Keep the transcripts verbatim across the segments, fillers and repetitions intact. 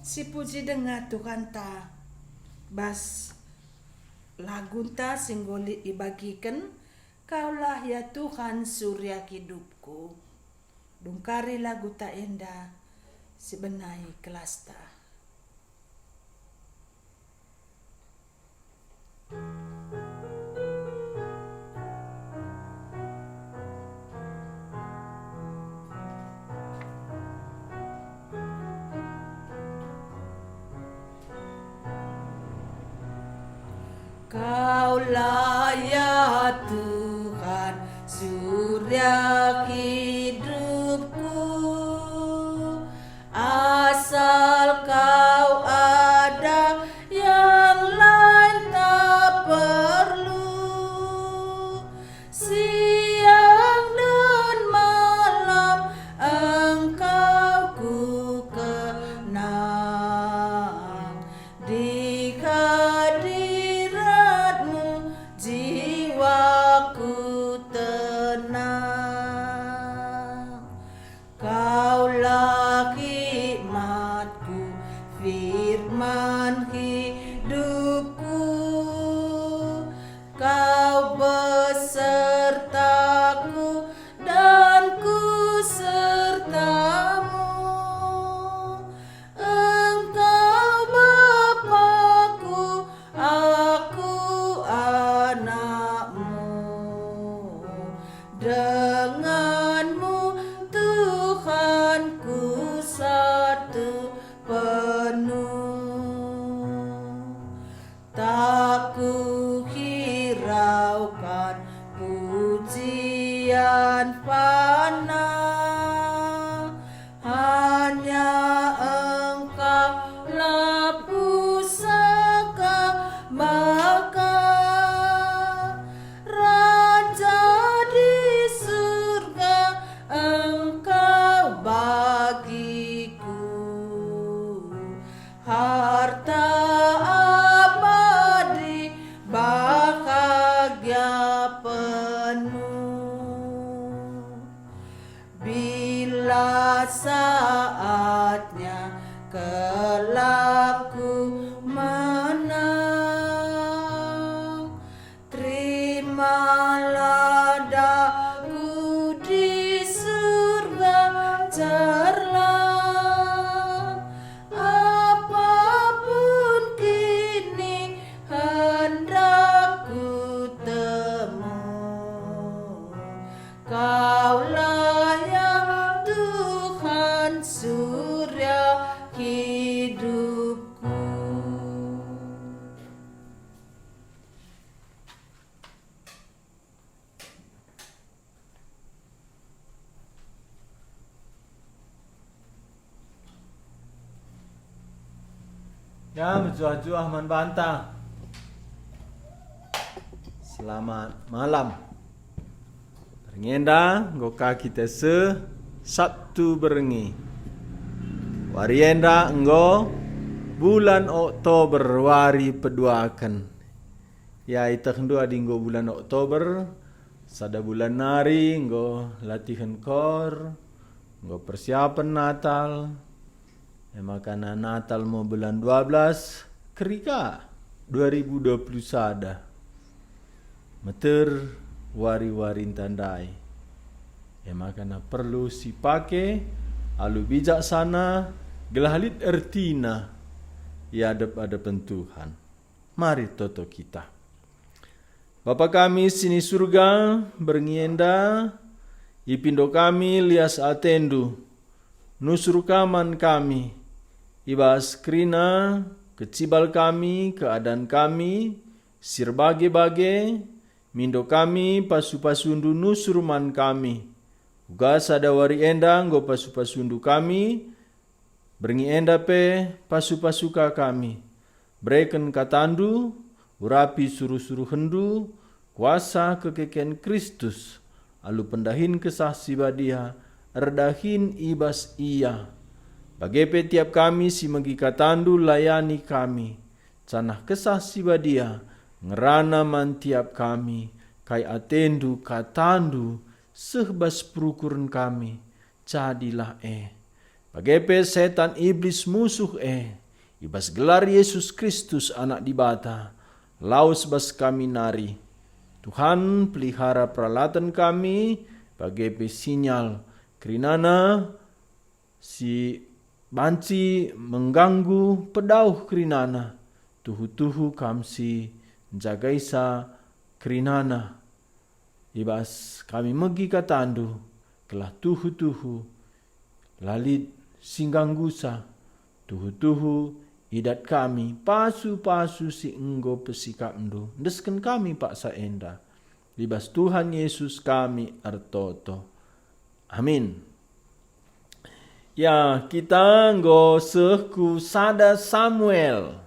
Sipuji denga Tuhanta, bas lagunta si enggo lit ibagiken, Kaulah ya Tuhan, surya hidupku. Dungkari laguta enda, sibenai kelasta. Kaulah ya Tuhan, surya hidupku. Asal Kau ada, yang lain tak perlu. Siang dan malam Engkau ku kenang, di hadirat-Mu jiwaku tenang. Kaulah hikmatku, firman hidupku. Kau besertaku dan ku sertamu. Engkau Bapaku, aku anakmu. Dengan-Mu, Tuhanku, satu penuh. Tak kuhiraukan pujian fana, hanya Engkaulah pusaka maka. Raja di surga Engkau bagiku. Harta abadi, bahagia penuh. Bila saatnya kelak ku menang, terimalah daku di surga cerlah. Apapun kini hendak kutemu, Kaulah ya Tuhan, surya hidupku. Ya, mejuah-juah man banta. Selamat malam. Berngi enda enggo ka kita seh Sabtu berngi. Wari enda enggo bulan Oktober, wari peduaken. Ya, itehndu adi enggo bulan Oktober, sada bulan nari enggo latihen kor, enggo persiapen Natal. E maka Natal me bulan dua belas, kerika dua ribu dua puluh sada. Meter wari-warinta ndai. E maka perlu sipake alu bijaksana, gelah lit ertina i adep-adepen Tuhan. Mari toto kita. Bapa kami si ni Surga, berngi enda ipindo kami lias ateNdu, nusur Kam man kami, i bas kerina kecibal kami, keadan kami si erbage-bage, mindo kami pasu-pasuNdu nusur man kami. Uga sada wari enda enggo pasu-pasuNdu kami, berngi enda pe pasu-pasu ka kami. Bereken kataNdu, urapi suruh-suruhenNdu, kuasa kekeken Kristus, alu pendahin Kesah Si Badia erdahin i bas Ia. Bage pe tiap kami si megi kataNdu layani kami, janah Kesah Si Badia ngerana man tiap kami, kai ateNdu, kataNdu, seh bas perukuren kami. Jadilah e. Bage pe setan iblis musuh e, i bas gelar Yesus Kristus, Anak Dibata, lawes bas kami nari. Tuhan, pelihara peralatan kami, bage pe sinyal kerinana si banci mengganggu pedauh kerinana. Tuhu-tuhu Kam si njagaisa kerinana. I bas kami megi kataNdu, gelah tuhu-tuhu la lit si ngganggusa. Tuhu-tuhu idat kami pasu-pasu si enggo pesikapNdu, endesken kami paksa enda. I bas Tuhan Yesus kami ertoto. Amin. Ya, kita enggo seh ku sada Samuel.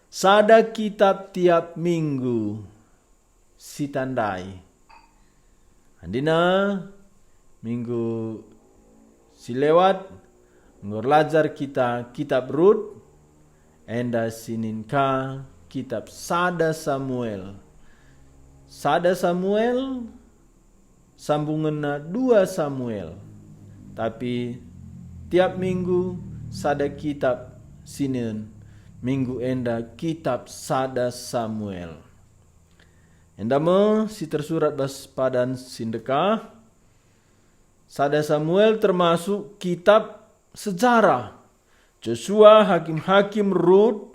Sada kitab tiap minggu sitandai. Andina minggu si lewat enggo erlajar kita kitab Rut, enda sinin ka kitab sada Samuel. Sada Samuel, sambungenna dua Samuel. Tapi tiap minggu sada kitab sinen, minggu enda kitab sada Samuel. Enda me si tersurat bas padan si ndekah. Sada Samuel termasuk kitab sejarah. Josua, Hakim-hakim, Rut,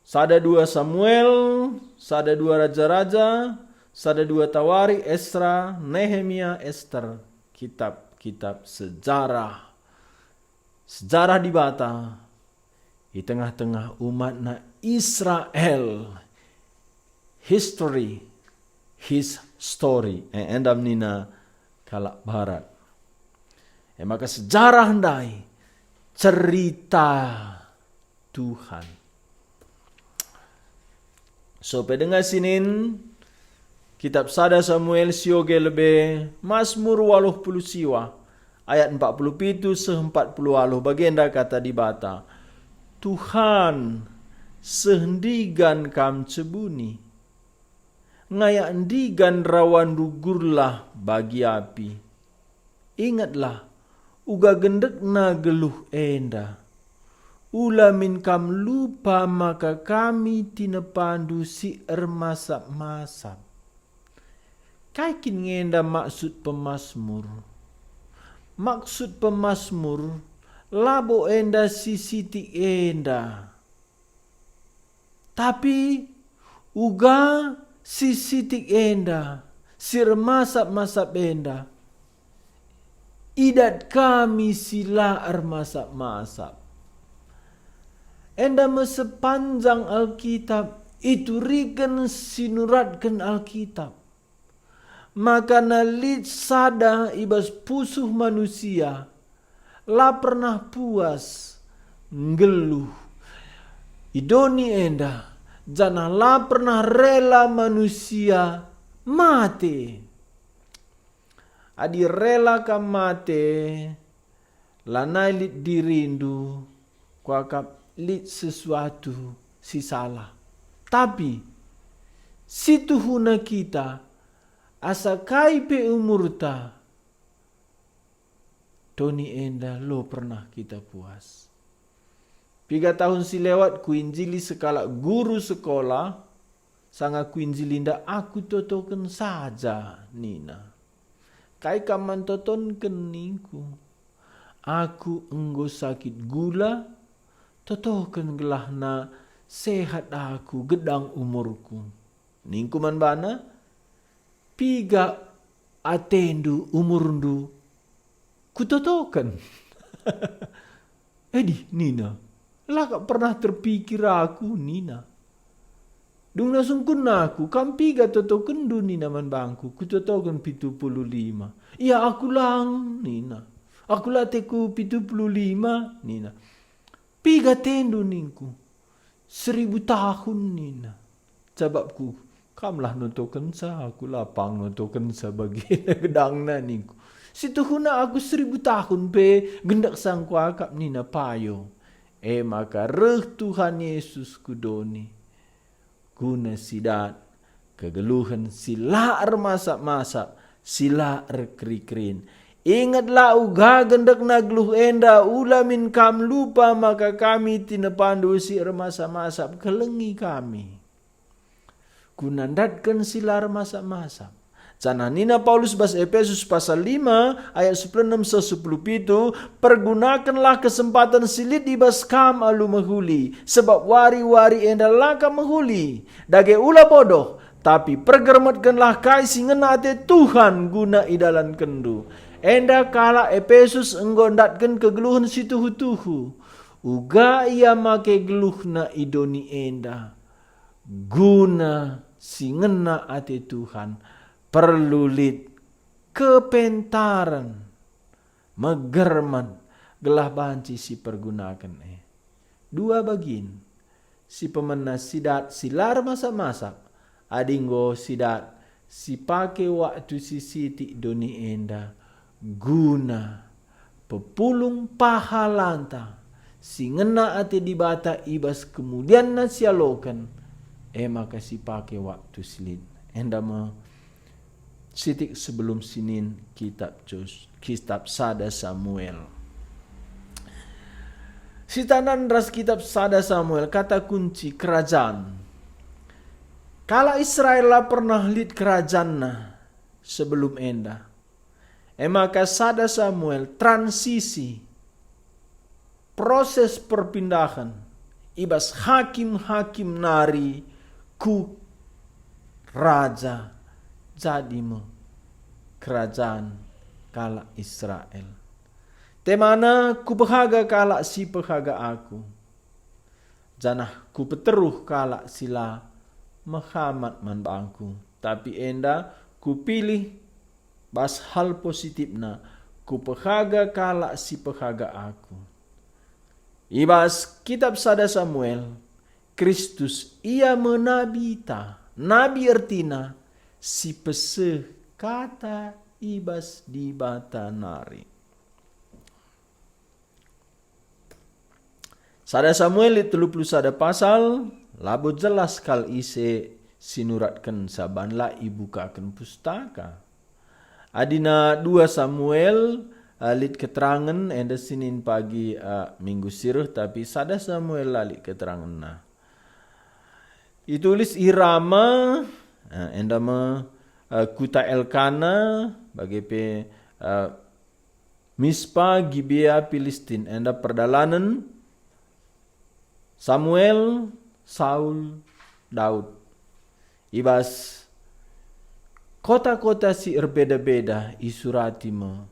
sada dua Samuel, sada dua Raja-raja, sada dua Tawari, Esra, Nehemia, Ester, kitab-kitab sejarah. Sejarah Dibata i tengah-tengah umatna Israel. History, his story. Eh, enda nina kalak Barat. E maka sejarah ndai cerita Tuhan. So pe denga sinin, kitab sada Samuel sioge lebe, Masmur waluh puluh siwa, ayat empat puluh pitu seh empat puluh waluh, bagenda kata Dibata, "Tuhan, seh ndigan Kam cebuni? Ngayak ndigan rawandu gurlah bagi api? Ingetlah, uga gendekna geluh enda. Ula min Kam lupa maka kami tinepaNdu si ermasap-masap." Kai kin nge enda maksud pemasmur? Maksud pemasmur labo enda si sitik enda, tapi uga si sitik enda, si ermasap-masap enda, idat kami si la ermasap-masap. Enda me sepanjang Alkitab ituriken si nuratken Alkitab. Maka na lit sada i bas pusuh manusia la pernah puas nggeluh i doni enda, janah la pernah rela manusia mate. Adi rela kam mate, lanai lit dirindu, kuakap lit sesuatu si salah. Tapi situhuna kita, asa kai pe umurta, doni enda lo pernah kita puas. Piga tahun si lewat kuinjili sekalak guru sekolah, sanga kuinjili ndak aku totoken saja, nina. Kai kam man totonken, ningku. Aku enggo sakit gula, totoken gelahna sehat aku, gedang umurku. Ningku man bana, piga atendu, umurndu, kutotoken. Edih, nina, la kap pernah terpikir aku, nina. Dungna sungkunna aku, kam piga totokenndu, nina man bangku, kutotoken pitu puluh lima. Ia aku lang, nina. Aku la teku pitu puluh lima, nina. Piga tendu, ningku. Seribu tahun, nina. Jabapku, kamlah notokenca, aku la pang notokenca bagena gedangna, ningku. Situhuna aku seribu tahun pe gendek sangkuakap, nina payo. E maka reh Tuhan Yesus ku doni, guna sidat kegeluhen si la ermasap-masap, si la erkeri-kerin. Ingetlah uga gendekna geluh enda, ula min kam lupa maka kami tinepandu si ermasap-masap, kelengi kami. Guna ndatken si la ermasap-masap. Janah nina Paulus bas Epesus pasal lima ayat sepuluh enem seh sepuluh pitu, "Pergunakenlah kesempaten si lit i bas kam alu mehuli, sebab wari-wari enda la kam mehuli. Dage ula bodoh, tapi pergermetkenlah kai si ngena ate Tuhan guna idalankenndu." Enda kalak Epesus enggo ndatken kegeluhen si tuhu-tuhu. Uga ia make geluhna i doni enda. Guna si ngena ate Tuhan, perlu lit kepentaren, megerman, gelah banci sipergunaken e. Dua bagin, si pemena si dat si la ermasap-masap, adi enggo si dat si pake waktu si sitik doni enda guna pepulung pahalanta si ngena ate Dibata i bas kemulianna si aloken, e maka si pake waktu si lit. Enda me sitik sebelum sinin kitab Jos-, kitab sada Samuel. Sitanan ras kitab sada Samuel, kata kunci kerajaan. Kalak Israel la pernah lit kerajanna sebelum enda. E maka sada Samuel transisi, proses perpindahan i bas hakim-hakim nari ku raja, jadi me kerajaan kalak Israel. Temana, "Kupehaga kalak si pehaga aku, janah kupeteruh kalak si la mehamat man bangku. Tapi enda kupilih bas hal positifna, kupehaga kalak si pehaga aku." I bas kitab sada Samuel, Kristus ia me nabita, nabi ertina si peseh kata i bas Dibata nari. Sada Samuel lit telu puluh sada pasal, labo jelas kal ise si nuratkenca, ban la ibukaken pustaka. Adina dua Samuel, eh, lit keterangen, enda sinin pagi, eh, minggu si reh, tapi sada Samuel la lit keterangenna. Itulis i Rama, eh, enda me, eh, kuta Elkana, bage pe, eh, Mispa, Gibea, Pilistin, enda perdalanen Samuel, Saul, Daud. I bas kota-kota si erbeda-beda isurati me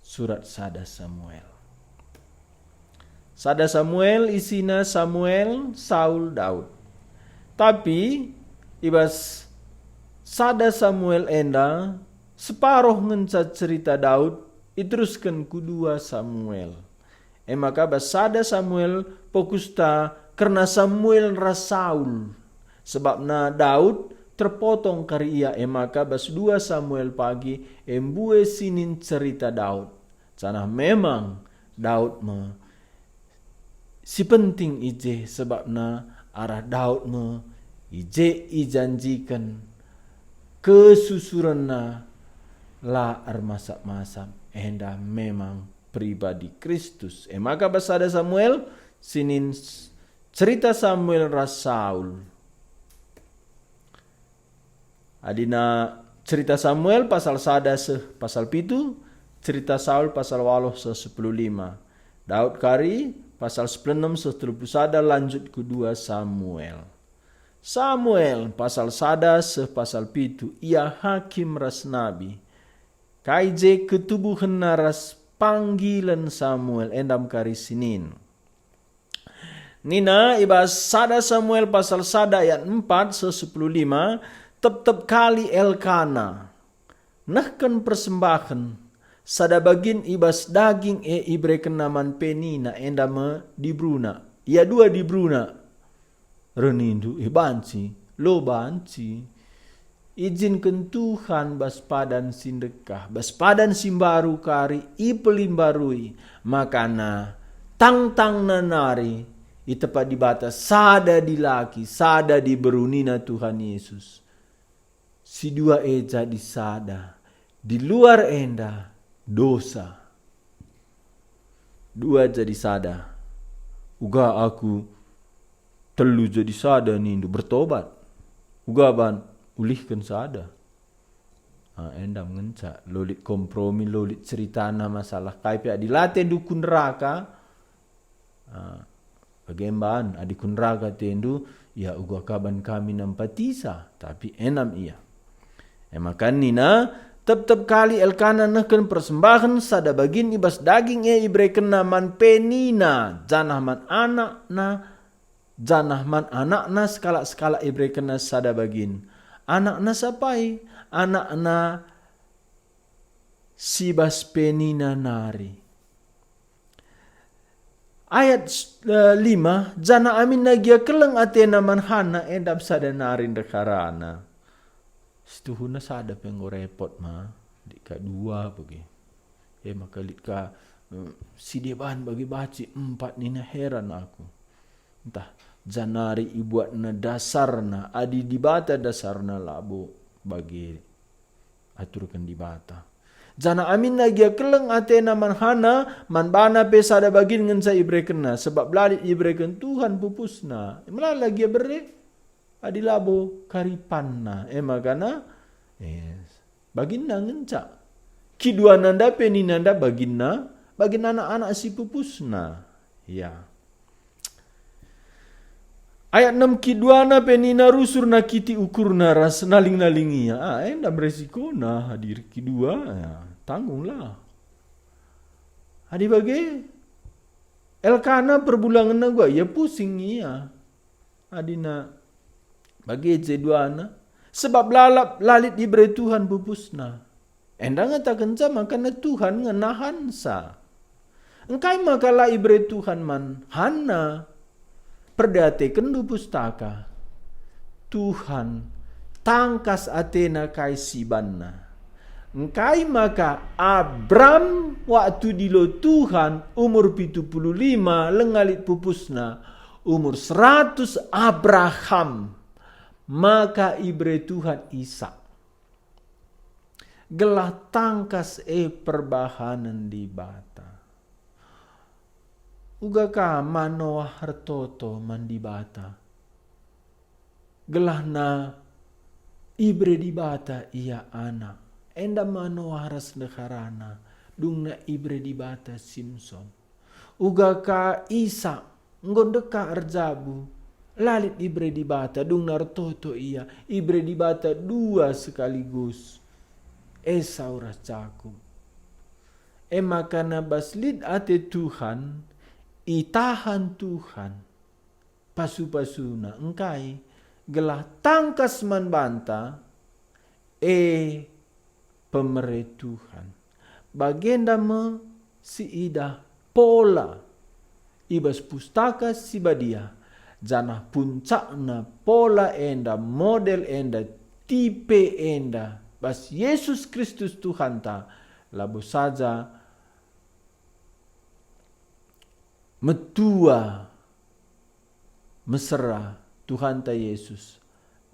surat sada Samuel. Sada Samuel isina Samuel, Saul, Daud. Tapi i bas sada Samuel enda, separoh ngenca cerita Daud iterusken ku dua Samuel. E maka bas sada Samuel fokusta kerna Samuel ras Saul. Sebabna Daud terpotong kari ia, e maka bas dua Samuel pagi e mbue sinin cerita Daud. Janah memang Daud me si penting i je, sebabna arah Daud me i je ijanjiken kesusurenna la ermasap-masap, enda memang pribadi Kristus. E maka bas sada Samuel sinin s-, cerita Samuel ras Saul. Adina cerita Samuel pasal sada seh pasal pitu, cerita Saul pasal waluh seh sepuluh lima. Daud kari pasal sepuluh enem seh telu puluh sada, lanjut ku dua Samuel. Samuel pasal sada seh pasal pitu, ia hakim ras nabi. Kai je ketubuhenna ras panggilen Samuel, enda me kari sinin. Nina i bas sada Samuel pasal sada ayat empat seh sepuluh lima, tep-tep kali Elkana nehken persembahen, sada bagin i bas daging e iberekenna man Penina, enda me diberuna. Ia dua diberuna. Renindu e banci, lo banci. Ijinken Tuhan bas padan si ndekah, bas padan si mbaru kari ipelimbarui, makana tangtangna nari itepa Dibata sada dilaki, sada diberu, nina Tuhan Yesus. Si dua e jadi sada. Di luar enda, dosa. Dua jadi sada. Uga aku telu jadi sada nindu, bertobat. Uga ban ulihken sada. Ah, enda ngenca, lolit kompromi, lolit ceritana masalah kai pe adi la atendu ku neraka. Ah, bage mban, adi ku neraka atendu, ya uga ka ban kami nampatisa, tapi enam ia. E maka nina, tep-tep kali Elkana nehken persembahen sada bagin i bas daging e iberekenna man Penina, janah man anakna, janah man anakna sekalak-sekalak iberekenna sada bagin. Anakna sapai? Anakna si bas Penina nari. Ayat, eh, lima, janah aminna gia keleng atena man Hana, enda sada nari ndeharana. Situhuna sada pe enggo repot ma, lit ka dua bage. E maka lit ka, eh, si deban bage banci empat nina, heran aku. Ntah janari ibuatna dasarna, adi Dibata dasarna labo bage aturken Dibata. Janah aminna gia keleng atena man Hana, man bana pe sada bagin ngenca iberekenna, sebab la lit ibereken Tuhan pupusna. Melala gia bere, adi labo karipanna. E maka na, eh, baginna ngenca. Kiduananda pe ninanda baginna, bagin anak-anak si pupusna. Ya. Ayat enem, kiduana pe nina rusur nakiti ukurna ras naling-naling ia. Ah, enda beresikona hadir kidua, ya, tanggunglah. Adi bage, Elkana perbulangenna gua, ia pusing ia. Adina bage je duana, sebab lalap la lit ibere Tuhan pupusna. Enda ngatakenca makana Tuhan nge nahansa. Engkai maka la ibere Tuhan man Hana? Perdiatekenndu pustaka. Tuhan tangkas atena kai si banna. Engkai maka Abram waktu dilo Tuhan umur pitu puluh lima lenga lit pupusna, umur seratus Abraham, maka ibere Tuhan Isak. Gelah tangkas e perbahanen Dibata. Uga ka Manoah ertoto man Dibata, gelahna ibere Dibata ia anak. Enda Manoah ras ndeharana, dungna ibere Dibata Simson. Uga ka Isak enggo ndekah erjabu, la lit ibere Dibata, dungna ertoto ia, ibere Dibata dua sekaligus, Esau ras Jakup. E maka na bas lit ate Tuhan, itahan Tuhan pasu-pasuna engkai, gelah tangkas man banta, e pemere Tuhan. Bagenda me si idah pola i bas Pustaka Si Badia, janah puncakna pola enda, model enda, tipe enda bas Yesus Kristus Tuhanta, labo saja metua mesera Tuhanta Yesus,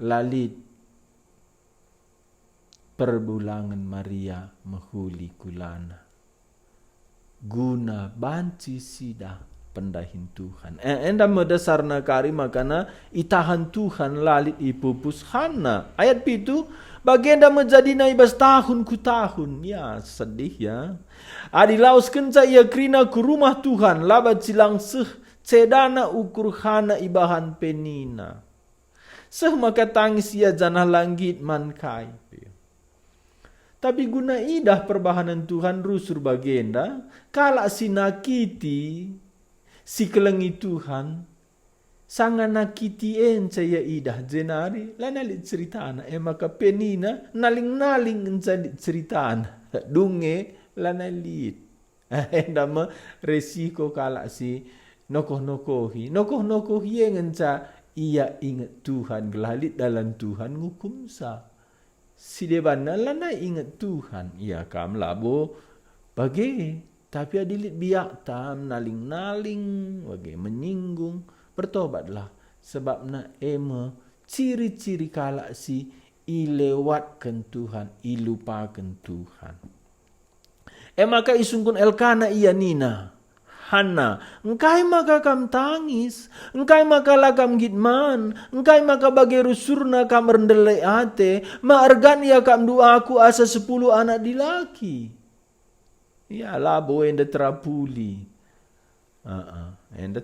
la lit perbulangen Maria mehuli kulana. Guna banci sidah pendahin Tuhan. E, enda me dasarna kari makana itahan Tuhan la lit ipupus Hana. Ayat pitu, bagenda me jadina i bas tahun ku tahun. Ya, sedih ya. Adi laweskenca ia kerina ku rumah Tuhan, la banci lang seh cedana ukur Hana ibahan Penina. Seh maka tangis ia janah la nggit man kai pe. Tapi guna idah perbahanen Tuhan rusur bagenda, kalak si nakiti, si kelengi Tuhan, sanga nakiti e ngenca ia idah, jenari lanai lit ceritana, e maka Penina naling-naling ngenca lit ceritana. Dung e lanai lit. Enda me resiko kalak si nokoh-nokohi. Nokoh-nokohi e ngenca ia inget Tuhan, gelah lit dalan Tuhan ngukumsa. Si debanna lanai inget Tuhan. Ia kam labo bage, tapi adi lit biakta naling-naling bage, menyinggung, bertobatlah, sebabna e me ciri-ciri kalak si Ilewatken Tuhan, ilupaken Tuhan. E maka isungkun Elkana ia nina, "Hana, engkai maka kam tangis? Engkai maka la kam nggit man? Engkai maka bage rusurna kam erndelek ate? Ma ergan iakapndu aku asa sepuluh anak dilaki?" Ya, labo enda terapuli. Aa, enda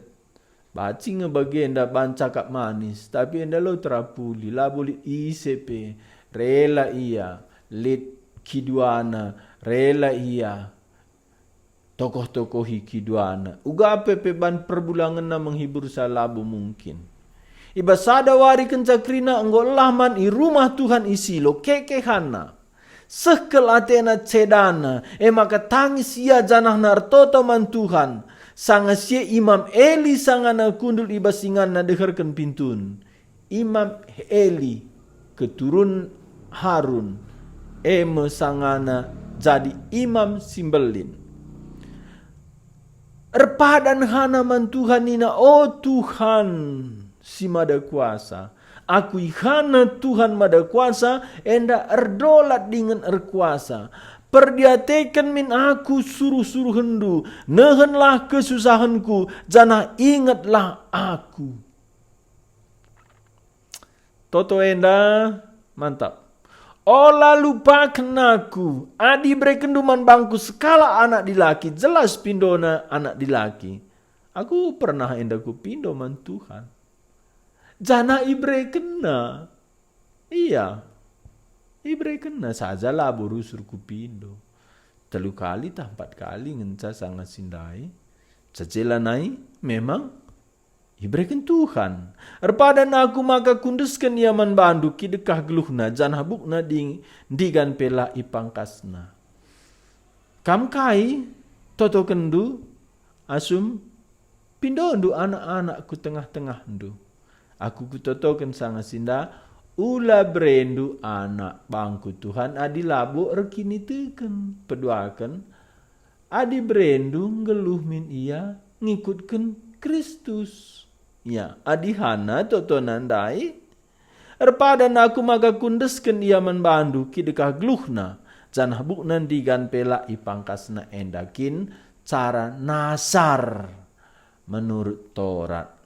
banci nge bagenda ban cakap manis, tapi enda lo terapuli, labo lit ise pe rela ia lit kiduana, rela ia tokoh-tokohi kiduana. Uga pe, pe ban perbulangenna menghibur sa labo mungkin. I bas sada wari kenca kerina enggo elah man i rumah Tuhan i Silo, keke Hana. Seh kal atena cedana, e maka tangis ia janahna ertoto man Tuhan, sanga si e Imam Eli sangana kundul i bas inganna deherken pintun. Imam Eli, keturun Harun, e me sangana jadi imam si mbelin. Erpadan Hana man Tuhan nina, "O Tuhan si Mada Kuasa, akui Hana Tuhan Mada Kuasa enda erdolat dingen erkuasa. Perdiateken min aku suruh-suruhenNdu, nehenlah kesusahenku, janah ingetlah aku." Toto enda mantap. "Ola lupaken aku, adi iberekenndu man bangku sekalak anak dilaki, jelas pindona anak dilaki. Aku pernah enda kupindo man Tuhan." Janah iberekenna. Iya, iberekenna saja labo rusur kupindo. Telu kali tah empat kali ngenca sanga si ndai. Cecela nai memang ibereken Tuhan. "Erpadan aku maka kundesken ia man bandu kidekah geluhna, janah bukna ding-, ndigan pe la ipangkasna." Kam kai totokenndu asum pindondu anak-anak ku tengah-tengahndu? Aku kutotoken sanga si enda, ula berendu anak bangku Tuhan adi labo erkiniteken. Peduaken, adi berendu nggeluh min ia ngikutken Kristus. Ya, adi Hana totona ndai, "Erpadan aku maka kundesken ia man bandu kidekah geluhna, janah bukna ndigan pe la ipangkasna." Enda kin cara nasar menurut Torat.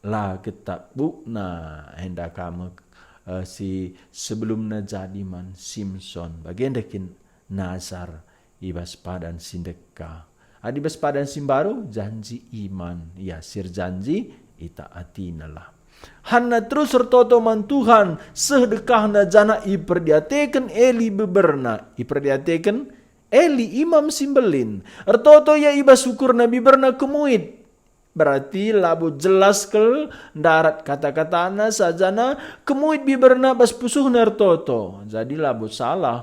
La getap bukna enda ka me, eh, si sebelumna jadi man Simson. Bagenda kin nasar i bas padan si ndekah. Adi bas padan si mbaru, janji iman, ia si erjanji, itaatinalah. Hana terus ertoto man Tuhan, seh dekahna janah iperdiateken Eli beberna, iperdiateken Eli imam si mbelin. Ertoto ia i bas ukurna biberna kemuit. Berarti labo jelas kal ndarat kata-katana, sajana kemuit biberna bas pusuhna ertoto. Jadi labo salah,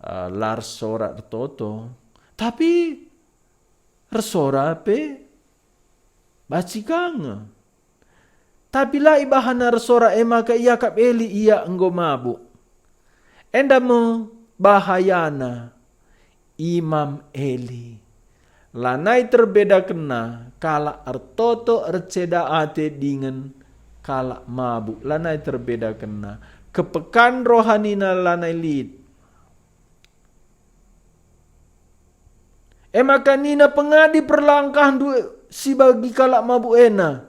eh, la ersora ertoto. Tapi ersora pe banci ka nge. Tapi la ibahanna ersora, e maka iakap Eli ia enggo mabuk. Enda me bahayana Imam Eli. Lanai terbedakenna kalak ertoto erceda ate dingen kalak mabuk. Lanai terbedakenna. Kepekan rohanina lanai lit. E maka nina pengadi perlangkahndu si bagi kalak mabuk ena.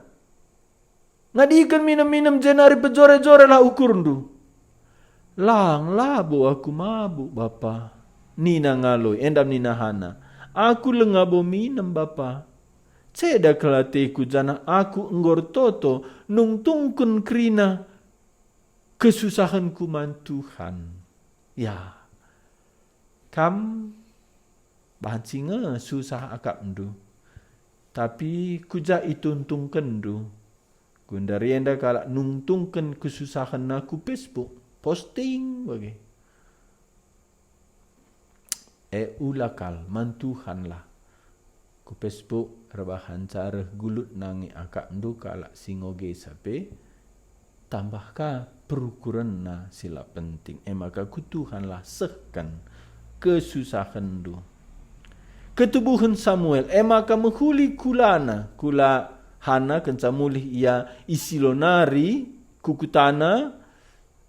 Ngadiken minem-minem jenari pejore-jorelah ukurndu. Lang labo aku mabuk, Bapa, nina ngaloi, enda nina Hana, aku labo minem, Bapa. Ceda kal ateku janah aku enggo ertoto nungtungken kerina kesusahenku man Tuhan. Ya, kam banci nge susah akapndu, tapi kuja ituntungkenndu? Gundari enda kalak nungtungken kesusahenna ku Facebook, posting bage. E, ula kal, man Tuhanlah. Ku Facebook erbahanca reh gulut nangi akapndu kalak si ngogesa pe, tambah ka perukurenna si la penting. E maka ku Tuhanlah sehken kesusahenndu. Ketubuhen Samuel, e maka mehuli kulana, kula Hana kenca mulih ia i Silo nari, ku kutana,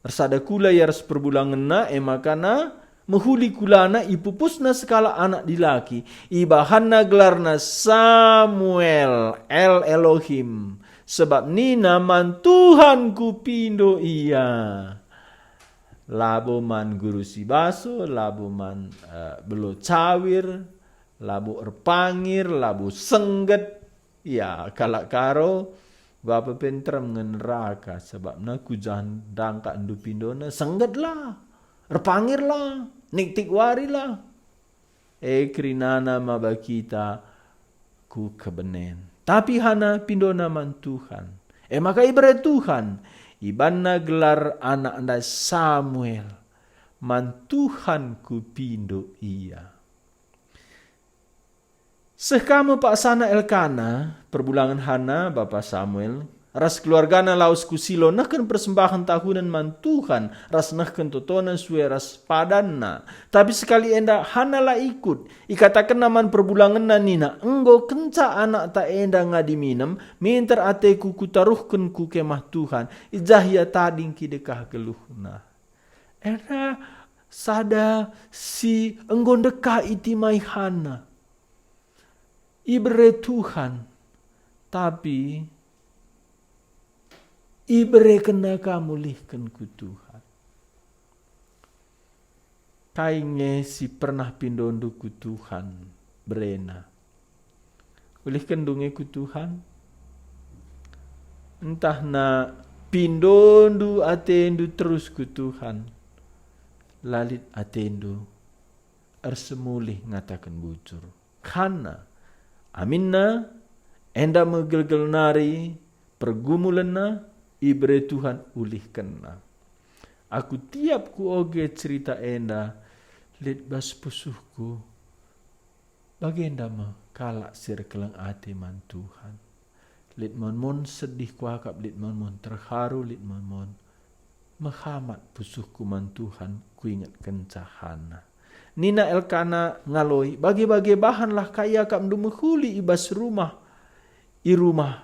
Ersada kula ia ras perbulangenna, e maka na mehuli kulana, ipupusna sekalak anak dilaki. Ibahanna gelarna Samuel, El Elohim, sebab nina man Tuhan kupindo ia. Labo man guru sibaso, labo man, eh, belo cawir, labo erpangir, labo sengget. Ya, kalak Karo, bapa pe nterem nge neraka, sebabna kuja ndangkakndu pindona, senggetlah, erpangirlah, niktik warilah. E kerinana maba kita ku kebenen. Tapi Hana pindona man Tuhan. E maka ibere Tuhan ibanna gelar anak ndai Samuel. Man Tuhan kupindo ia. Seh ka me paksana Elkana, perbulangen Hana, bapa Samuel, ras keluargana lawes ku Silo nehken persembahen tahunen man Tuhan, ras nehken totona sue ras padanna. Tapi sekali enda Hana la ikut. Ikatakenna man perbulangenna nina, "Enggo kenca anakta enda ngadi minem, minter ateku kutaruhken ku kemah Tuhan, i jah ia tading kidekah geluhna." Enda sada si enggo ndekah itimai Hana. Ibere Tuhan, tapi iberekenna ka mulihken ku Tuhan. Kai nge si pernah pindondu ku Tuhan berena? Ulihkenndu nge ku Tuhan? Ntah na pindondu atendu terus ku Tuhan? La lit atendu ersemulih ngataken bujur. Hana, aminna, enda me gelgel nari pergumulenna, ibere Tuhan ulihkenna. Aku tiap kuoge cerita enda, lit bas pusuhku, bagenda me kalak si erkeleng ate man Tuhan. Lit mon-mon sedih kuakap, lit mon-mon terharu, lit mon-mon mehamat pusuhku man Tuhan, kuingetkenca Hana. Nina Elkana ngaloi, "Bage-bage bahanlah ka iakapndu mehuli i bas rumah, i rumah."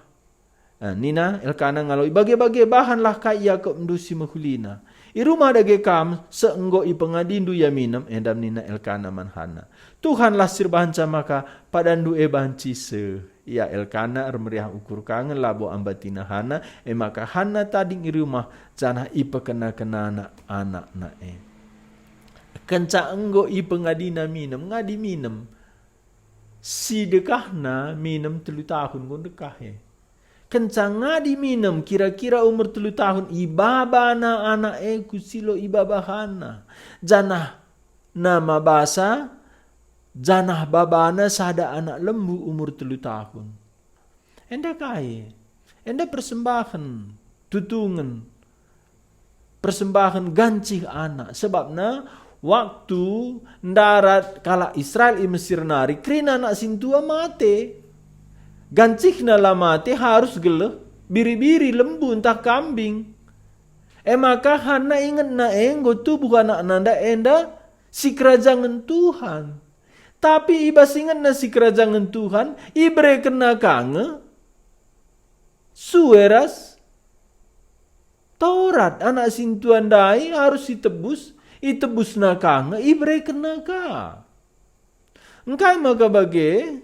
Eh, nina Elkana ngaloi, "Bage-bage bahanlah ka iakapndu si mehulina. I rumah dage kam, seh enggo ipengadindu ia minem." Enda nina Elkana man Hana, "Tuhanlah si erbahanca maka padandu e banci seh." Ia Elkana ermeriah ukur ka nge labo ambatina Hana, e maka Hana tading i rumah janah ipekena-kenana anakna e. Kenca enggo ipengadina minem, ngadi minem, si dekahna minem telu tahun enggo ndekah e. Kenca ngadi minem kira-kira umur telu tahun, ibabana anak e ku Silo, ibaba Hana. Janah nama basa, janah babana sada anak lembu umur telu tahun. Enda kai? Enda persembahen, tutungen, persembahen gancih anak. Sebabna waktu ndarat kalak Israel i Mesir nari, kerina anak sintua mate. Gancihna la mate harus geleh biri-biri, lembu ntah kambing. E maka Hana ingetna enggo tubuh anakna ndai enda sikerajangen Tuhan. Tapi i bas ingetna sikerajangen Tuhan, iberekenna ka nge sue ras Taurat, anak sintua ndai harus itebus, itebusna ka nge iberekenna ka. Engkai maka bage?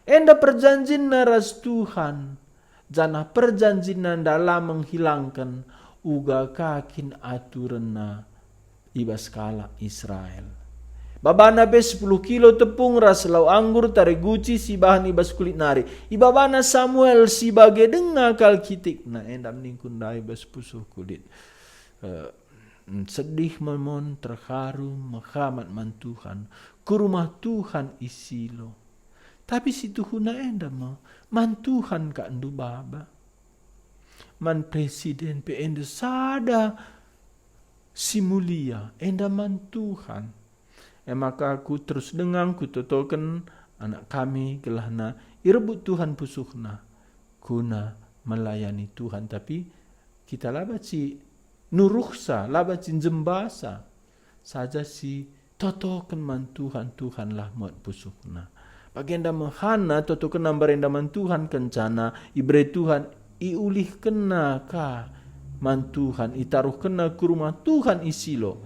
Enda perjanjinna ras Tuhan, janah perjanjinna enda la menghilangken uga ka kin aturenna i bas kalak Israel. Babana pe sepuluh kilo tepung ras lau anggur, tare guci si bahan i bas kulit nari. Ibabana Samuel si bage denga kal kitikna, enda ningku ndai bas pusuh kulit. Eh, sedih memon, terharu, mehamat man Tuhan, ku rumah Tuhan i Silo. Tapi si tuhuna enda me, man Tuhan ka ndu baba. Man presiden pe enda sada si mulia, enda man Tuhan. E maka aku terus denga kutotoken anak kami gelahna irebut Tuhan pusuhna guna melayani Tuhan. Tapi kita la banci nuruhsa, la banci njembasa, saja si totoken man Tuhan, Tuhanlah muat pusuhna. Bagenda me Hana totokenna mbarenda man Tuhan, kencana ibere Tuhan, iulihkenna ka man Tuhan, itaruhkenna ku rumah Tuhan i Silo.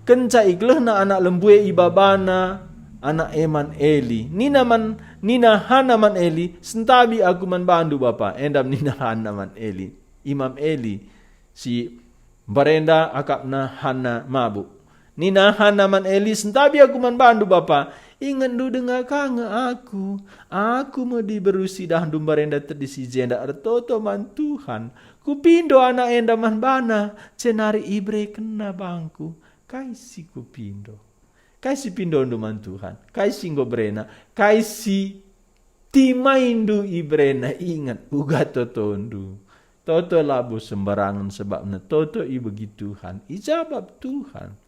Kenca igelehna anak lembu e, ibabana anak e man Eli. Nina man, nina Hana man Eli, "Sentabi aku man bandu, Bapa." Enda nina Hana man Eli, Imam Eli, si mbarenda akapna Hana mabuk. Nina Hana man Eli, "Sentabi aku man bandu, Bapa. Ingetndu denga ka nge aku. Aku me diberu si idahndu mbarenda tedis i jenda ertoto man Tuhan. Kupindo anak enda man bana, jenari iberekenna bangku. Kai si kupindo? Kai si pindondu man Tuhan? Kai si enggo berena? Kai si timaindu iberena? Inget, uga totondu. Toto labo sembarangen, sebabna toto ibegi Tuhan, ijabap Tuhan."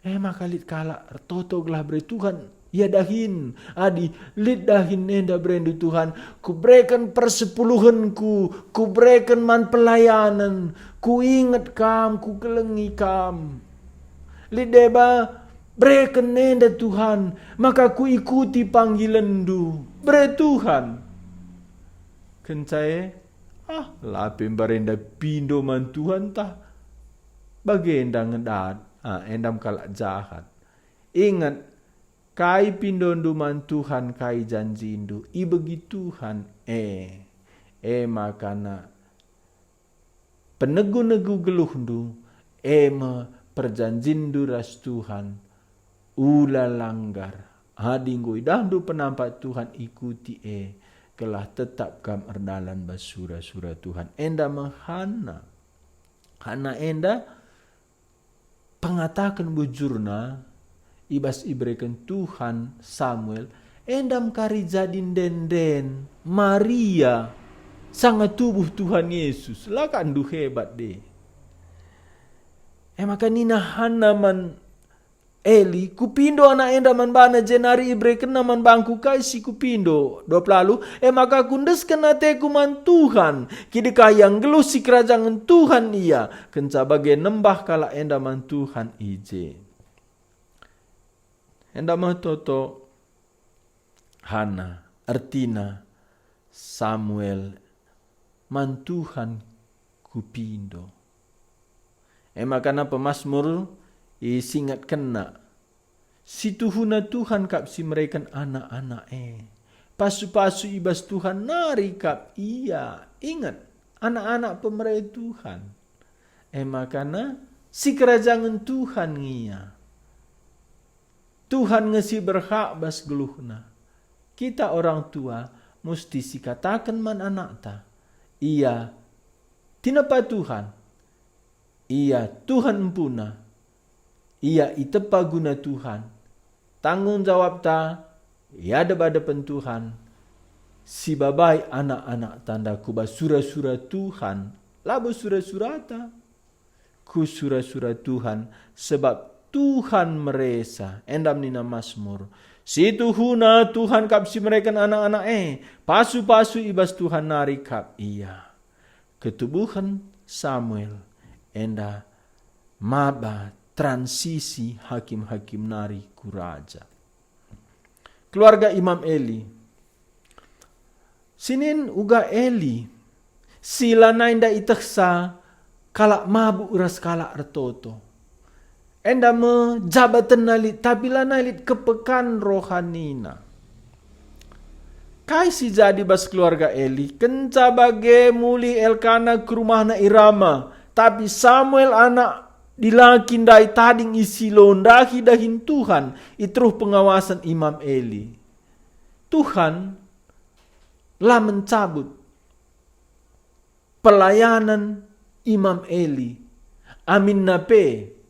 E maka lit kalak ertoto gelah bere Tuhan ia dahin. "Adi lit dahin enda berendu Tuhan, kubereken persepuluhenku, kubereken man pelayanen, kuinget Kam, kukelengi Kam. Lit deba, bereken enda Tuhan, maka kuikuti panggilenndu. Bere Tuhan." Kenca e, ah, la pe mbarenda pindo man Tuhan tah. Bagenda nge dat, ah, endam kalak jahat. Inget, kai pindondu man Tuhan, kai janjindu, ibegi Tuhan e. E maka na penegu-negu geluhndu, e me perjanjinndu ras Tuhan, ula langgar. Adi enggo idahndu penampat Tuhan, ikuti e, gelah tetap kam erdalan bas sura-sura Tuhan. Enda me Hana. Hana enda pengataken bujurna i bas ibereken Tuhan Samuel, enda me kari jadi nden-nden Maria sanga tubuh Tuhan Yesus. La kandu hebat de. E maka nina Hana man Eli, "Kupindo anak enda man bana, jenari iberekenna man bangku kai si kupindo." Dua puluh waluh, "E maka kundesken ateku man Tuhan, kidekah ia nggeluh sikerajangen Tuhan ia." Kenca bage nembah kalak enda man Tuhan i je. Enda me toto Hana, ertina Samuel, "Man Tuhan kupindo." E maka na pemasmur isingetkenna, "Si tuhuna Tuhan kap si mereken anak-anak e. Pasu-pasu i bas Tuhan nari kap ia." Inget, anak-anak pemere Tuhan. E maka na sikerajangen Tuhan nge ia. Tuhan nge si berhak bas geluhna. Kita orang tua musti sikataken man anakta, ia tinepa Tuhan, ia Tuhan empuna, ia itepa guna Tuhan, tanggung jawabta i adep-adepen Tuhan, sibabai anak-anak tanda ku bas sura-sura Tuhan, labo sura-surata. Ku sura-sura Tuhan, sebab Tuhan meresa. Enda nina Masmur, "Si tuhuna Tuhan kap si mereken anak-anak e, pasu-pasu i bas Tuhan nari kap ia." Ketubuhen Samuel enda maba transisi hakim-hakim nari ku raja. Keluarga Imam Eli. Sinin uga Eli, si lanai nda itehsa kalak mabuk ras kalak ertoto. Enda me jabatenna lit, tapi lanai lit kepekan rohanina. Kai si jadi bas keluarga Eli? Kenca bage mulih Elkana ku rumahna i Rama, tapi Samuel anak dilaki ndai tading i Silo ndahi dahin Tuhan i teruh pengawasen Imam Eli. Tuhan la mencabut pelayanan Imam Eli, aminna pe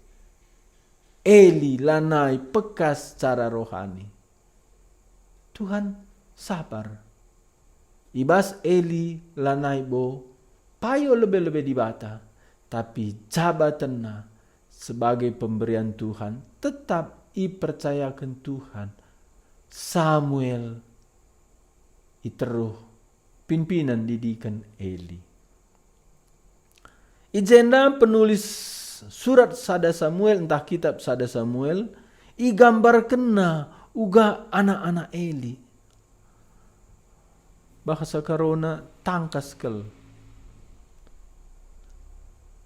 Eli lanai pekas secara rohani. Tuhan sabar. I bas Eli lanai bo payo lebe-lebe Dibata, tapi jabatenna sebagai pemberian Tuhan tetap ipercayaken Tuhan Samuel i teruh pimpinen didiken Eli. I jenda penulis surat sada Samuel ntah kitab sada Samuel igambarkenna uga anak-anak Eli. Bahasa Karona tangkas kal.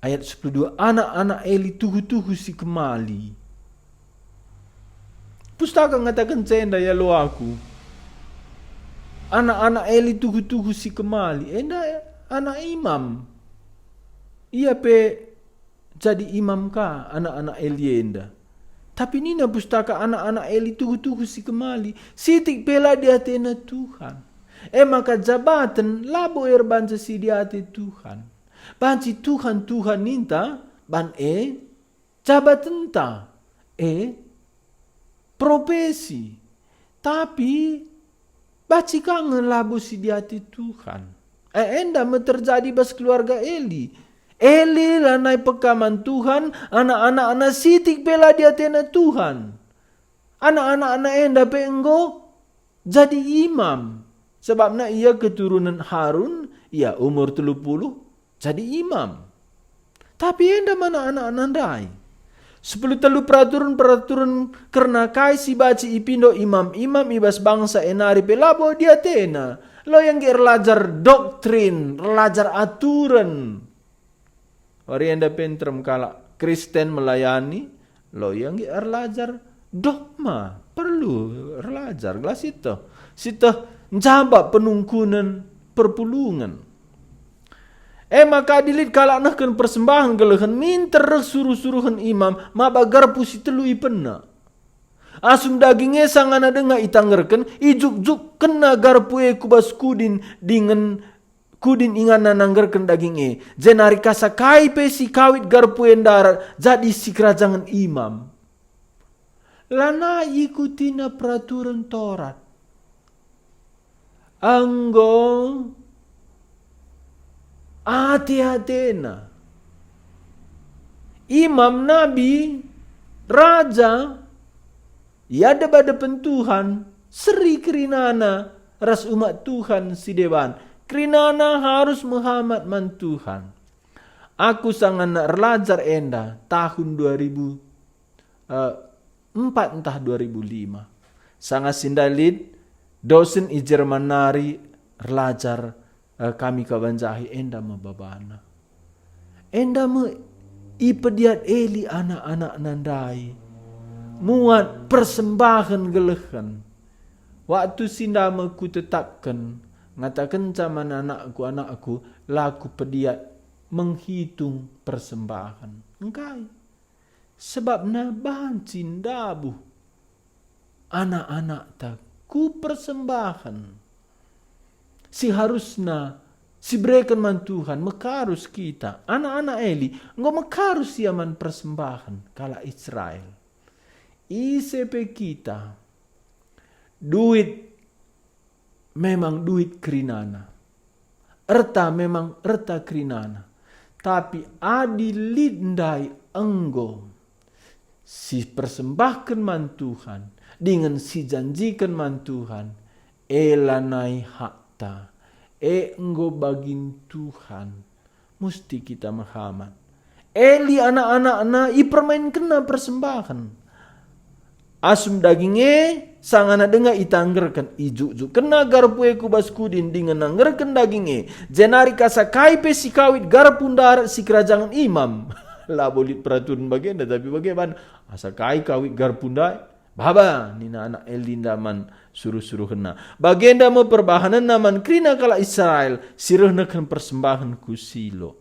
Ayat sepuluh dua, anak-anak Eli tuhu-tuhu si kemali. Pustaka ngataken enda, yalo aku. Anak-anak Eli tuhu-tuhu si kemali, enda anak imam. Ia pe jadi imam ka anak-anak Eli enda. Tapi nina Pustaka, anak-anak Eli tuhu-tuhu si kemali, sitik pe la diatena Tuhan. E maka jabaten labo erbanca si diate Tuhan. Banci Tuhan-Tuhan ninta ban e jabatenta, e profesi. Tapi banci ka nge labo si diate Tuhan. E, enda me terjadi bas keluarga Eli. Eli lanai peka man Tuhan, anak-anakna sitik pe la diatena Tuhan. Anak-anakna enda pe enggo jadi imam, sebabna ia keturunen Harun, ia umur telu puluh, jadi imam. Tapi enda me anak-anakna ndai. Sepuluh telu peraturen-peraturen kerna kai si banci ipindo imam-imam i bas bangsa e nari pe labo diatena. Lo ia nge erlajar doktrin, erlajar aturen. Wari enda pe nterem kalak Kristen melayani, lo ia nge erlajar dogma, perlu erlajar gelah sieteh, sieteh njabap penungkunen perpulungen. E maka adi lit kalak nehken persembahen gelehen, minter reh suruh-suruhen imam maba garpu si telu ipena. Asum daging e sangana denga itanggerken, ijukjukkenna garpu e ku bas kudin dingen kudin inganna nanggerken daging e, jenari kasa kai pe si kawit garpu e ndarat jadi sikerajangen imam. Lanai ikutina peraturen Torat. Enggo ate-atena. Imam, nabi, raja, ia deba depen Tuhan, seri kerinana ras umat Tuhan si deban. Kerinana harus mehamat man Tuhan. Aku sangana erlajar enda tahun dua ribu empat ntah dua ribu lima. Sanga si ndai lit dosen i Jerman nari erlajar, eh, kami kabanjahi, enda me babana. Enda me ipediat Eli anak-anakna ndai muat persembahen gelehen. Waktu si enda me kutetapken, ngatakenca man anakku, anakku, la kupediat menghitung persembahen. Engkai? Sebabna banci ndabuh anak-anakta ku persembahen si harusna sibereken man Tuhan, mekarus kita. Anak-anak Eli enggo mekarus ia man persembahen kalak Israel. Ise pe kita, duit memang duit kerinana. Erta memang erta kerinana. Tapi adi lit ndai enggo sipersembahken man Tuhan, dingen sijanjiken man Tuhan, e lanai hakta, e enggo bagin Tuhan. Musti kita mehamat. Eli anak-anakna ipermainkenna persembahen. Asum daging e sangana denga itanggerken, ijukjukkenna garpu e ku bas kudin dingen nanggerken daging e, jenari kasa kai pe si kawit garpu ndarat sikerajangen imam. Labo lit peraturen bagenda, tapi bage ban, asa kai kawit garpu ndai? Baba, nina anak Eli enda man suruh-suruhenna. Bagenda me perbahanenna man kerina kalak Israel si reh nehken persembahen ku Silo.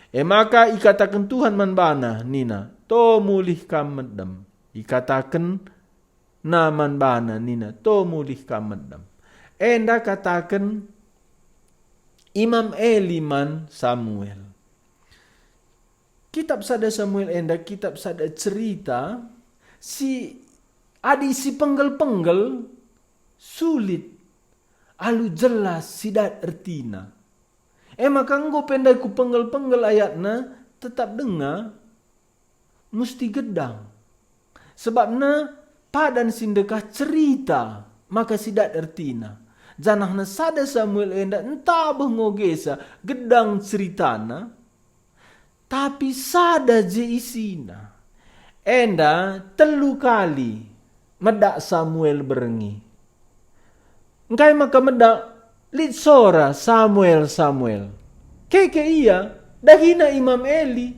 E maka ikataken Tuhan man bana, nina, "To mulih kam medem." Ikatakenna man bana, nina, "To mulih kam medem." Enda kataken Imam Eli man Samuel. Kitab sada Samuel enda kitab sada cerita si adi si penggel-penggel sulit alu jelas si dat ertina. E maka enggo pe ndai ku penggel-penggel ayatna tetap denga musti gedang. Sebabna padan si ndekah cerita maka si dat ertina. Janahna sada Samuel enda ntabeh ngogesa gedang ceritana, tapi sada je isina. Enda telu kali medak Samuel berngi. Engkai maka medak, lit sora, "Samuel, Samuel." Keke ia, Dahina Imam Eli,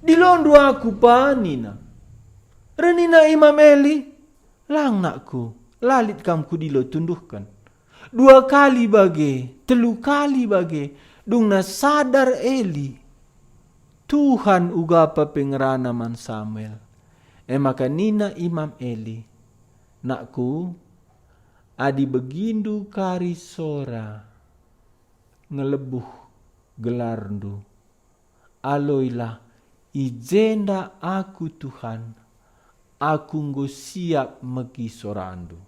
"Dilondu aku pa," nina. Reh nina Imam Eli, "Lang, nakku, la lit kam kudilo tunduhken." Dua kali bage, telu kali bage, dungna sadar Eli, Tuhan ugapa pe ngerana man Samuel. E maka nina Imam Eli, "Nakku, adi begindu kari sora ngelebuh gelarndu, aloilah, i jenda aku, Tuhan, aku enggo siap megi sorandu."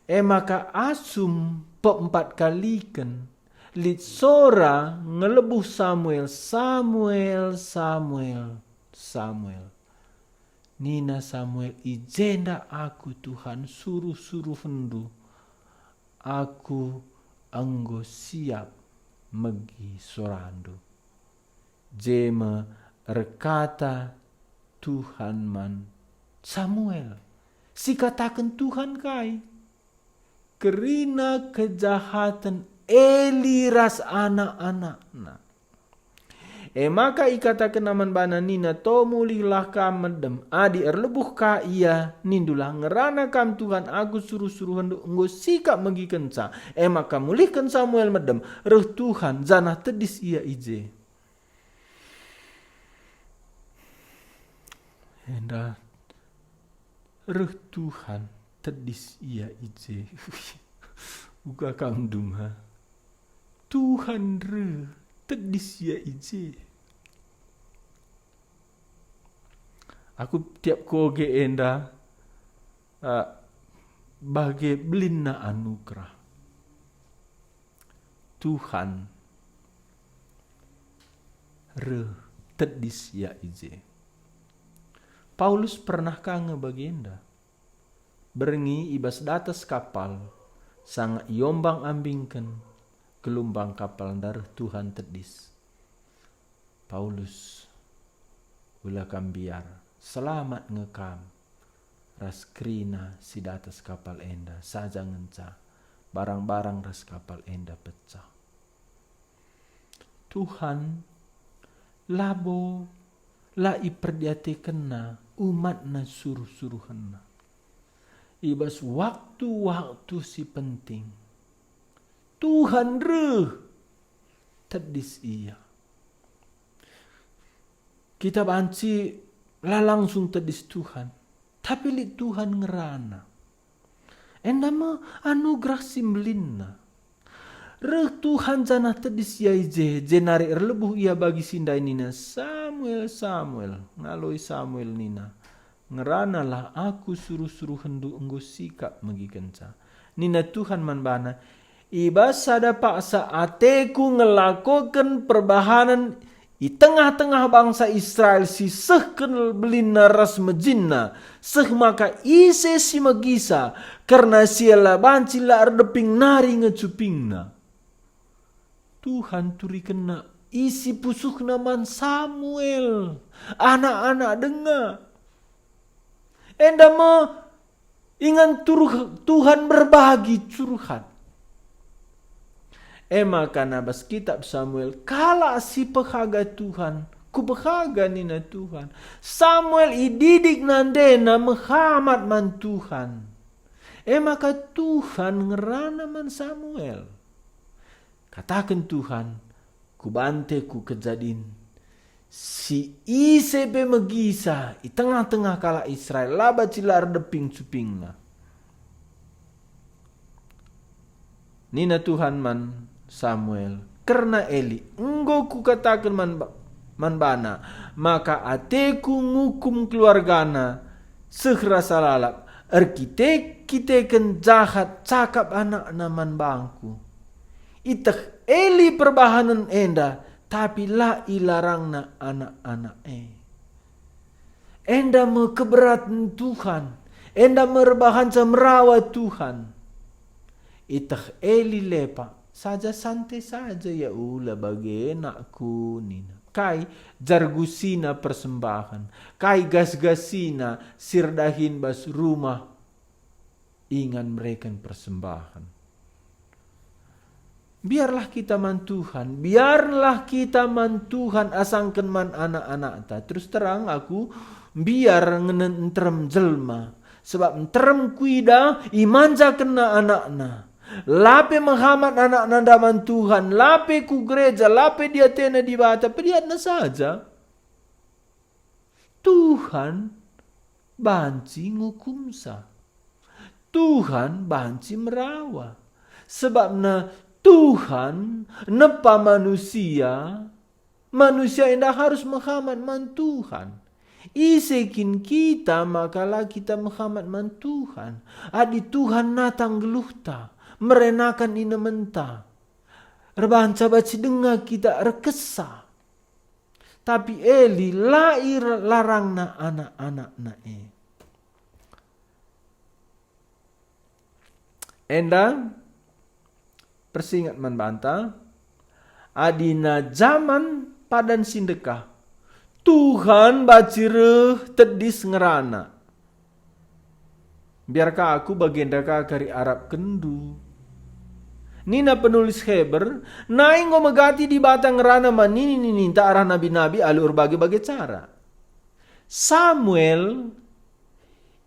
E maka asum peempat kaliken lit sora ngelebuh Samuel, "Samuel, Samuel, Samuel." Nina Samuel, "I jenda aku, Tuhan, suruh-suruhenndu, aku enggo siap megi sorandu." Jeme erkata Tuhan man Samuel, "Sikataken Tuhan kai? Kerina kejahaten Eli ras anak-anakna." E maka ikatakenna man bana nina, "To mulihlah kam medem, adi erlebuh ka ia, nindulah, 'Ngerana kam, Tuhan, aku suruh-suruhenndu enggo sikap megikenca.'" E maka mulihken Samuel medem, reh Tuhan, janah tedis ia i je. Enda reh Tuhan, tedis ia i je. Uga kam ndunga. Tuhan reh, tedis ia i je. Aku tiap koge enda, ah, bage belinna anugerah. Tuhan reh, tedis ia i je. Paulus pernah ka nge bagenda. Berngi i bas datas kapal, sanga iombang-ambingken gelumbang kapal, ndareh Tuhan tedis. Paulus, ula kam mbiar, selamat nge kam ras kerina si datas kapal enda, saja ngenca barang-barang ras kapal enda pecah. Tuhan labo la iperdiatekenna umatna suruh-suruhenna. I bas waktu-waktu si penting, Tuhan reh, tedis ia. Kita banci la langsung tedis Tuhan, tapi lit Tuhan ngerana. Enda me anugerah si mbelinna. Reh Tuhan janah tedis ia i je, jenari erlebuh ia bagi si ndai nina, "Samuel, Samuel." Ngaloi Samuel nina, "Ngeranalah, aku suruh-suruhenndu enggo sikap megikenca." Nina Tuhan man bana, "I bas sada paksa ateku ngelakoken perbahanen i tengah-tengah bangsa Israel si seh kal belinna ras mejinna, seh maka ise si megisa, kerna si la banci la erdeping nari nge cupingna." Tuhan turikenna isi pusuhna man Samuel, anak-anak denga. Enda me ingan turuh Tuhan merbagi curhat. E maka na bas kitab Samuel, kalak si pehaga Tuhan, kupehaga nina Tuhan. Samuel ididik nandena mehamat man Tuhan. E maka Tuhan ngerana man Samuel. Kataken Tuhan, "Kubante ku kejadin, si ise pe megisa i tengah-tengah kalak Israel, la banci la erdeping cupingna." Nina Tuhan man Samuel, "Kerna Eli, enggo kukataken man ba-, man bana, maka ateku ngukum keluargana seh rasa lalap, erkite-kiteken jahat cakap anakna man bangku." Iteh Eli perbahanen enda, tapi la ilarangna anak-anak e. Enda me keberaten Tuhan, enda me erbahanca merawa Tuhan. Iteh Eli lepak, saja sante saja ia, "Ula bage, nakku," nina. Kai jargusina persembahen, kai gasgasina si erdahin bas rumah ingan mereken persembahen. Biarlah kita man Tuhan, biarlah kita man Tuhan asangken man anak-anakta. Terus terang aku mbiar ngenen nterem jelma, sebab nterem kuida imanjakenna anakna. Lape mehamat anakna ndaman Tuhan, lape ku gereja, lape diatena Dibata, pediatna saja. Tuhan banci ngukumsa. Tuhan banci merawa. Sebabna Tuhan nepa manusia, manusia enda harus mehamat man Tuhan. Ise kin kita maka la kita mehamat man Tuhan? Adi Tuhan natang geluhta, merenakan inementa, erbahanca banci denga kita erkesah. Tapi Eli la ilarangna anak-anakna e. Enda persinget man banta, adina jaman padan si ndekah, Tuhan banci reh tedis ngerana. Biar ka aku bagenda ka kari arapkenndu. Nina penulis Heber, nai enggo megati Dibata ngerana man nini-nininta arah nabi-nabi alu erbage-bage cara. Samuel,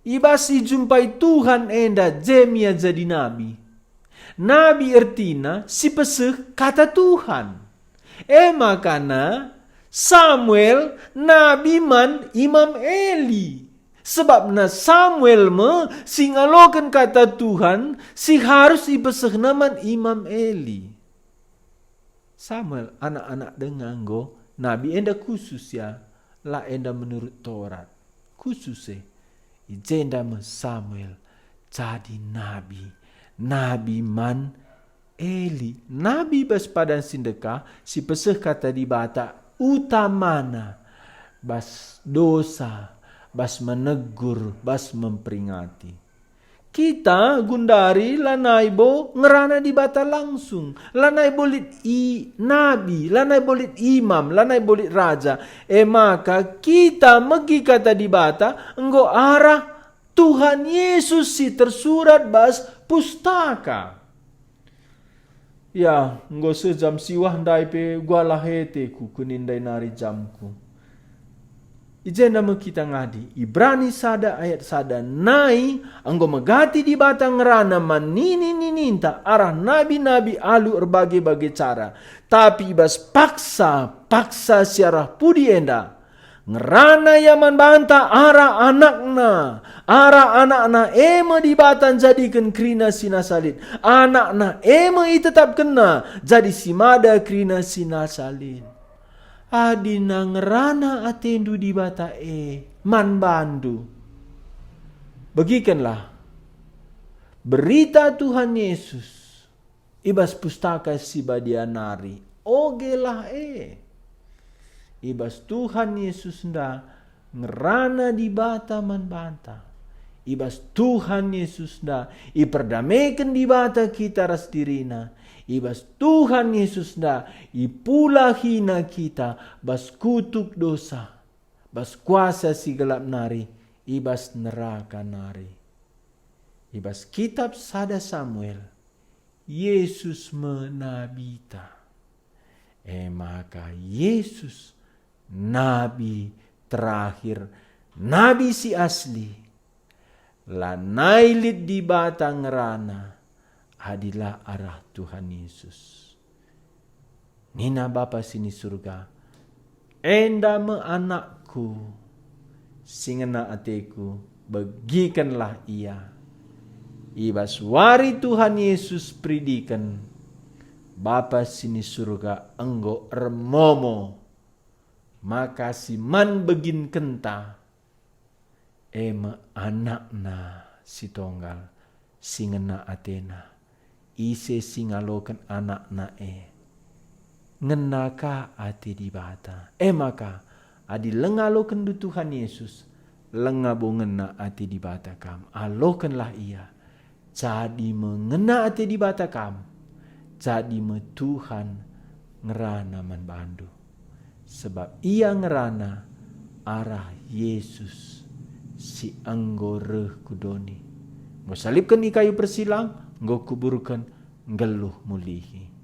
i bas ijumpai Tuhan enda, jemia jadi nabi. Nabi ertina si peseh kata Tuhan. E makana Samuel nabi man Imam Eli. Sebabna Samuel me si ngaloken kata Tuhan si harus ipesehna man Imam Eli. Samuel, anak-anak denga enggo, nabi enda khusus ya, la enda menurut Torat. Khusus e, i jenda me Samuel jadi nabi, nabi man Eli, nabi bas padan si ndekah, si peseh kata Dibata utamana bas dosa, bas menegur, bas memperingati. Kita gundari lanai bo ngerana Dibata langsung, lanai bo lit i nabi, lanai bo lit imam, lanai bo lit raja. E maka kita megi kata Dibata enggo arah Tuhan Yesus si tersurat bas pustaka. Ya, enggo seh jam siwah ndai pe gualah ateku kunin ndai nari jamku. I jenda me kita ngadi, Ibrani sada ayat sada, nai enggo megati Dibata ngerana man nini-nininta arah nabi-nabi alu erbage-bage cara. Tapi i bas paksa, paksa si arah pudi enda, ngerana ia man banta arah anakna, arah anakna e me Dibata njadiken kerina si nasa lit. Anakna e me itetapkenna jadi si mada kerina si nasa lit. Adina ngerana atendu Dibata e man bandu, begikenlah berita Tuhan Yesus i bas Pustaka Si Badia nari, ogelah e. I bas Tuhan Yesus enda ngerana Dibata man banta. I bas Tuhan Yesus enda iperdameken Dibata kita ras diriNa. I bas Tuhan Yesus enda ipulahiNa kita bas kutuk dosa, bas kuasa si gelap nari, i bas neraka nari. I bas kitab sada Samuel, Yesus me nabita. E maka Yesus nabi terakhir, nabi si asli. Lanai lit Dibata ngerana adi la arah Tuhan Yesus. Nina Bapa si ni Surga, "Enda me AnakKu, si ngena ateKu, begikenlah Ia." I bas wari Tuhan Yesus peridiken, Bapa si ni Surga enggo ermomo, maka si man beginkenta, e me AnakNa si tonggal, si ngena ateNa. Ise si ngaloken AnakNa e, ngena ka ate Dibata. E maka, adi langa alokenndu Tuhan Yesus, langa bo ngena ate Dibata kam. Alokenlah Ia, jadi me ngena ate Dibata kam, jadi me Tuhan ngerana man bandu. Sebab Ia ngerana arah Yesus si enggo reh ku doni, enggo salibken i kayu persilang, enggo kuburken, nggeluh mulihi.